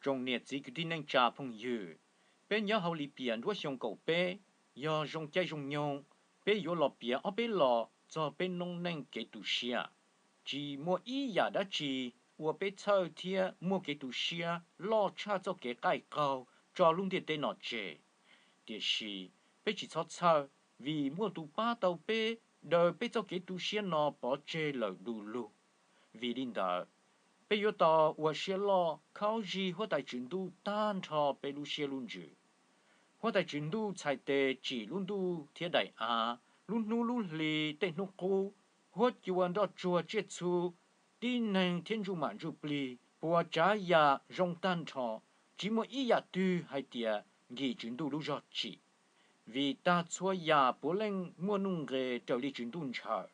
Tsoom niam txiv kwv tij neej tsa phooj ywg, peb nyob hauv Lis Pias nruab xyoo kaum peb, yog zoo caij zoo nyoog, peb yuav los piav ob peb lo txog peb noob neej kev tu siab. Tsis muaj ib yam dab tsi ua peb txhawj thiab muaj kev tu siab loj tshaj txoj kev qaij qaug tso lub ntiaj teb no tseg. Tiam sis peb tsis txhob txhawj, vim muaj tus pab tau peb daws peb txoj kev tu siab no pov tseg lawm du lug. Vim li ntawd, peb yuav tau ua siab loj khaub zig Huab Tais Tswv Ntuj tag nrho peb lub siab lub ntsws. Huab Tais Tswv Ntuj txhais tes tsim lub ntuj thiab daim av, lub hnub lub hli, tej hnub qub, huab cua nroj tsuag tsiaj txhu, tib neeg thiab ntsuj mam ntsuj plig, puas tsav yam zoo tag nrho, tsis muaj ib yam twg hais tias nkim Tswv Ntuj lub zog tsim. Vim tag txhua yam puav leej muaj nuj nqes raws li Tswv Ntuj ntshaw.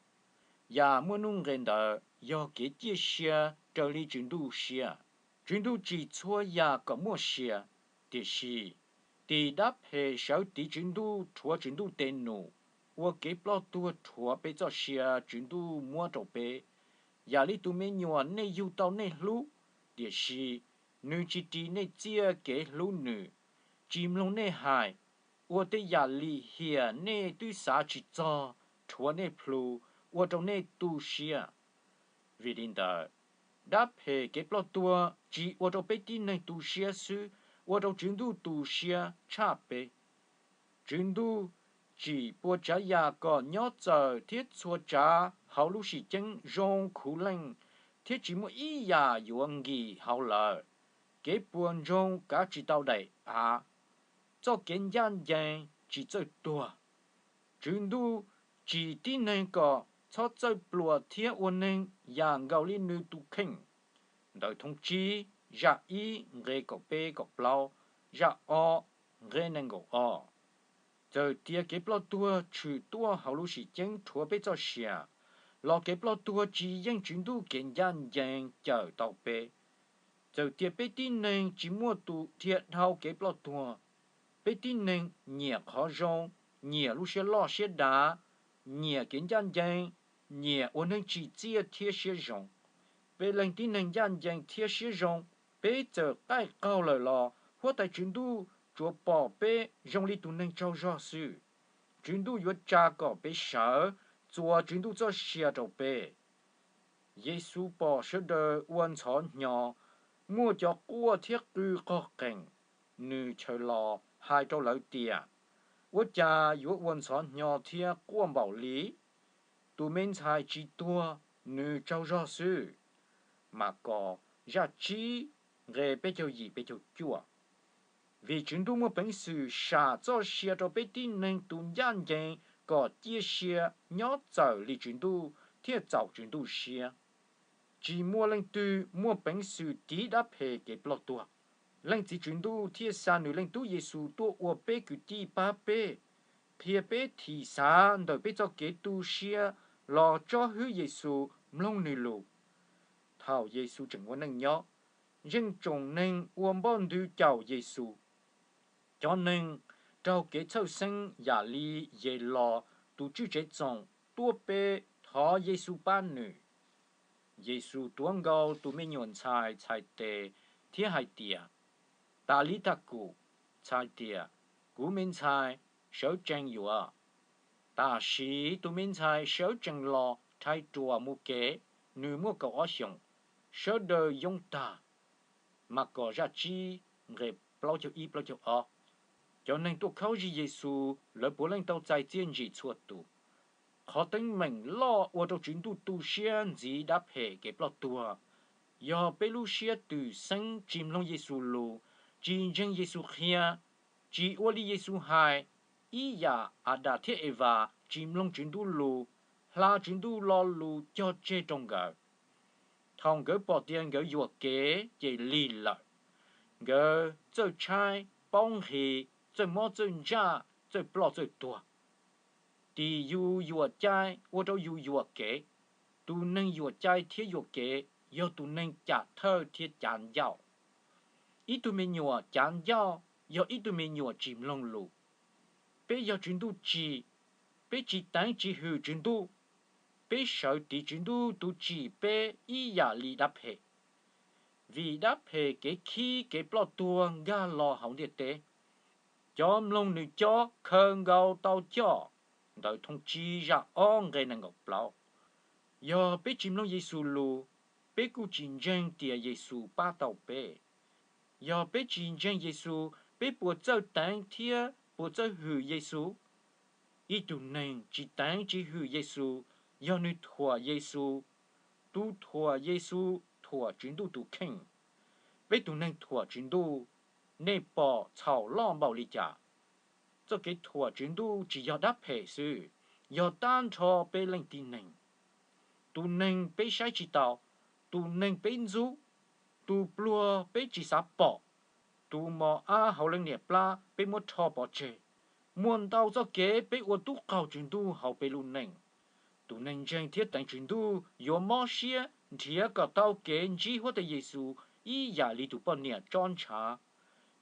Yam muaj nuj nqes ntawd yog kev ciaj sia raws li Tswv Ntuj siab. Tswv Ntuj tsim txhua yam kom muaj sia, tiam sis tim dab phem sawv tiv Tswv Ntuj rhuav Tswv Ntuj tes num, ua kev ploj tuag rhuav peb txoj sia Tswv Ntuj muab rau peb. Yam li tus me nyuam nej yug tau nej hlub, tiam sis nws tsis ris nej txiaj kev hlub nws, tsis mloog nej hais, ua tej yam lim hiam nej twb xav tsis txog, rhuav nej plhu, ua rau nej tu siab. Vim li ntawd, dab phem kev ploj tuag tsis ua rau peb tib neeg tu siab xwb, ua rau Tswv Ntuj tu siab tshaj peb. Tswv Ntuj tsim puas tsav yam kom nyob txawm thiab txhua tsav hauv lub sim ceeb zoo khuv leej, thiab tsis muaj ib yam yuav nkim hauv lawm. Kev puas ntsoog kav tsis tau daim av, txoj kev ncaj ncees tsis txawj tuag. Tswv Ntuj tsim tib neeg kom txhob txawj pluam thiab ua neeg yam nkaus li nws tus kheej. Ntawv Thoob Tsib zaj ib nqe kaum peb kaum plaub, zaj ob nqe nees nkaum ob. Txawm tias kev ploj tuag tshwm tuaj hauv lub sim ceeb rhuav peb txoj sia, los kev ploj tuag tsis yeej Tswv Ntuj kev ncaj ncees cawm tau peb. Txawm tias peb tib neeg tsis muaj tus dhia dhau kev ploj tuag, peb tib neeg nyiam qhov zoo, nyiam lub siab loj siab dav, nyiam kev ncaj ncees, nyiam ua neeg tsim txiaj thiab siab zoo. Peb leej tib neeg ncaj ncees thiab siab zoo, peb txawm qaij qaug lawm los Huab Tais Tswv Ntuj tsuas pom peb zoo li tus neeg tsaug zog xwb. Tswv Ntuj yuav tsa kom peb sawv, txuas Tswv Ntuj txoj sia rau peb. Yexus pom sawv daws ua ntxhov hnyo, muaj cov quaj thiab qw qog qees, nws chaws los hais rau lawv tias, Ua cas yuav ua ntxhov hnyo thiab quaj npaum li? Tus me ntxhais tsis tuag, nws tsaug zog xwb. Mas Kos zaj tsib nqe peb caug yim peb caug cuaj. Vim Tswv Ntuj muaj peev xwm sam txoj sia rau peb tib neeg tus ncaj ncees kom ciaj sia nyob txawm li Tswv Ntuj thiaj txaus Tswv Ntuj siab. Tsis muaj leej twg muaj peev xwm tiv dab phem kev ploj tuag. Leej Txiv Tswv Ntuj thiaj xa nws Leej Tub Yexus tuaj ua peb kwv tij pab peb, qhia peb thim xav ntawm peb txoj kev tu siab los tsob hwb Yexus, mloog nws lus. Thaum Yexus tseem ua neej nyob, zeej tsoom neeg ua npoj ntwg caum Yexus. Cov neeg raug kev txhawj xeeb yam li Yelos tus tswj tsev txoos tuaj pe thov Yexus pab nws. Yexus tuav nkaus tus me nyuam ntxhais txhais tes thiab hais tias, Talithas kus, txhais tias, Kuv me ntxhais, sawv tsees yuav. Tam sim tus me ntxhais sawv tsees los rhais ruam mus kev, nws muaj kaum ob xyoos. Sawv daws yoo tag. Mas Kos zaj tsib nqe plaub caug ib plaub caug ob. Cov neeg tuaj khaub zig Yexus, lawv puav leej tau txais txiaj ntsim txhua tus. Qhov teeb meem loj ua rau Tswv Ntuj tu siab ntxiv dab phem kev ploj tuag, yog peb lub siab twm xeeb tsis mloog Yexus lus, tsis ntseeg Yexus qhia, tsis ua li Yexus hais, ib yam Adas thiab Evas tsis mloog Tswv Ntuj lus, hla Tswv Ntuj lo lus cog tseg rau nkawd. Thaum nkawd pom tias nkawd yuam kev ces lig lawm. Nkawd txawj tshaib, paub nqhis, txawj mob txawj ntsaj, txawj ploj txawj tuag. Tim yus yuam cai ua rau yus yuam kev. Tus neeg yuam cai thiab yuam kev yog tus neeg cam thawj thiab cav ncauj. Ib tug me nyuam cav ncauj yog ib tug me nyuam tsis mloog lus. Peb yog Tswv Ntuj tsim, peb tsis teev tsis hwm Tswv Ntuj, peb sawv tiv Tswv Ntuj tus tsim peb ib yam li dab phem. vim dab phem kev khib kev ploj tuag nkag los hauv ntiaj teb. Cov mloog nws cob khaws nkaus tau coj. Ntawv Thoob Tsib zaj ob nqe nees nkaum plaub. Yog peb tsis mloog Yexus lus, peb kuj tsis ntseeg tias Yexus pab tau peb. Yog peb tsis ntseeg Yexus, peb puas txawj teev thiab puas txawj hwm Yexus? Ib tug neeg tsis teev tsis hwm Yexus yog nws thuam Yexus. Tus thuam Yexus thuam Tswv Ntuj tus kheej. Peb tug neeg thuam Tswv Ntuj, nej pom txhaum loj npaum li cas? Txoj kev thuam Tswv Ntuj tsis yog dab phem xwb, yog tag nrho peb leej tib neeg. Tus neeg peb saib tsis taus, tus neeg peb ntxub, tus pluag peb tsis xav pom, tus mos ab hauv leej niam plab peb muab rho pov tseg. Muaj ntau txoj kev peb ua tub qaug Tswv Ntuj hauv peb lub neej. Tus neeg ntseeg thiab teev Tswv Ntuj yuav mob siab nrhiav kom tau kev ntsib Huab Tais Yexus ib yam li tus poj niam tsob ntshav.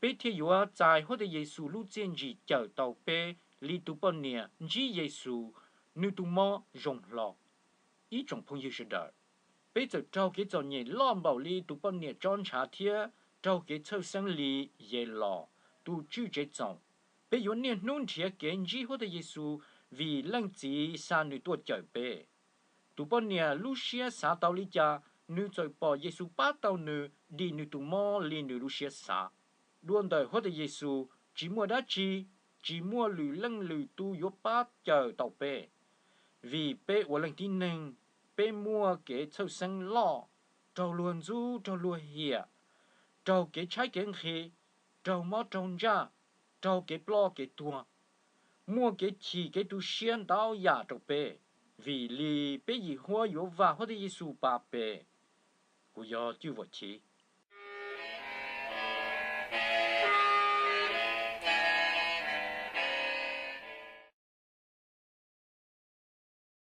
Peb thiaj yuav txais Huab Tais Yexus lub txiaj ntsim cawm tau peb li tus poj niam ntsib Yexus, nws tus mob zoo hlo. Ib tsoom phooj ywg sawv daws, peb txawm raug kev txom nyem loj npaum li tus poj niam tsob ntshav thiab raug kev txhawj xeeb li Yelos, tus tswj tsev txoos, peb yuav niaj hnub nrhiav kev ntsib Huab Tais Yexus vim Leej Txiv xa nws tuaj cawm peb. Tus poj niam lub siab xav tau li cas, nws txawm pom Yexus pab tau nws dim nws tus mob li nws lub siab xav. Dua ntawm Huab Tais Yexus, tsis muaj dab tsi, tsis muaj lwm leej lwm tus yuav pab cawm tau peb. Vim peb ua leej tib neeg, peb muaj kev txhawj xeeb loj, raug luag ntxub raug luag hiam, raug kev tshaib kev nqhis, raug mob raug ntsaj, raug kev ploj kev tuag. Muaj kev chim kev tu siab ntau yam rau peb, vim li peb yim huab yuav vam Huab Tais Yexus pab peb. Kuv yog Cwj Vam Chiv.